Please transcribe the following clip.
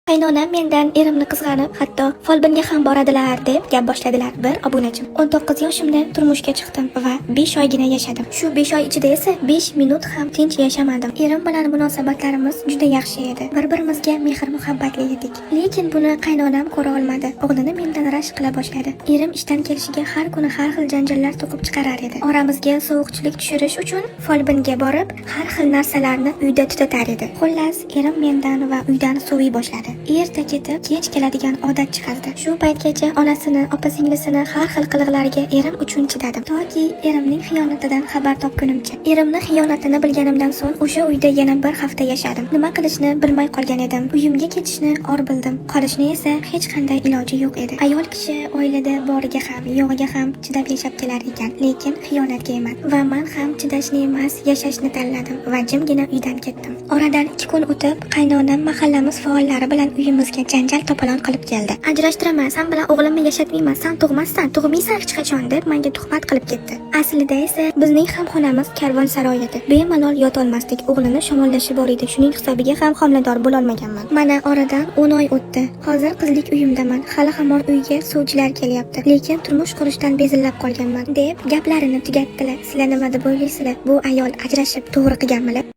Qaynonam mendan erimni qizg'anib, hatto folbinga ham boradilar, deb gap boshladilar bir obunachim. 19 yoshimda turmushga chiqdim va 5 oygina yashadim. Shu 5 oy ichida esa 5 minut ham tinch yashamadim. Erim bilan munosabatlarimiz juda yaxshi edi. Bir-birimizga mehr-muhabbatli edik. Lekin buni qaynonam ko'ra olmadi. O'g'lini mendan rashk qila boshladi. Erim ishdan kelishiga har kuni har xil janjallar to'qib chiqarar edi. Oramizga sovuqchilik tushirish uchun folbinga borib, har xil narsalarni uyda tutatar edi. Xullas, erim mendan va uydan soviy boshladi. Erta ketib, kech keladigan odat chiqardi. Shu paytgacha onasini, opa-singlisini har xil qiliqlariga erim uchun chidadim. Toki erimning xiyonatidan xabar topgunimcha. Erimni xiyonatini bilganimdan so'ng o'sha uyda yana bir hafta yashadim. Nima qilishni bilmay qolgan edim. Uyimga ketishni or bildim. Qolishni esa hech qanday iloji yo'q edi. Ayol kishi oilada boriga ham, yo'g'iga ham chidab yashab kelar ekan, lekin xiyonatga emas. Va man ham chidashni emas, yashashni tanladim va jimgina uydan ketdim. Oradan 2 kun o'tib, qaynonam mahallamiz faollari bilan uyimizga janjal to'polon qilib keldi. "Ajrashtiraman, san bilan o'g'limni yashatmayman, san tug'massan, tug'maysan hech qachon", deb menga tuhmat qilib ketdi. Aslida esa bizning ham xonamiz karvonsaroy edi. Bemalol yotolmasdik. O'g'lini shamollashi bor edi. Shuning hisobiga ham homilador bo'lolmaganman. Mana oradan 10 oy o'tdi. Hozir qizlik uyimdaman. Hali hamon uyga sovchilar kelyapti. Lekin turmush qurishdan bezillab qolganman, deb gaplarini tugatdilar. Sizlar nima deb o'ylaysizlar? Bu ayol ajrashib to'g'ri qilganmilar?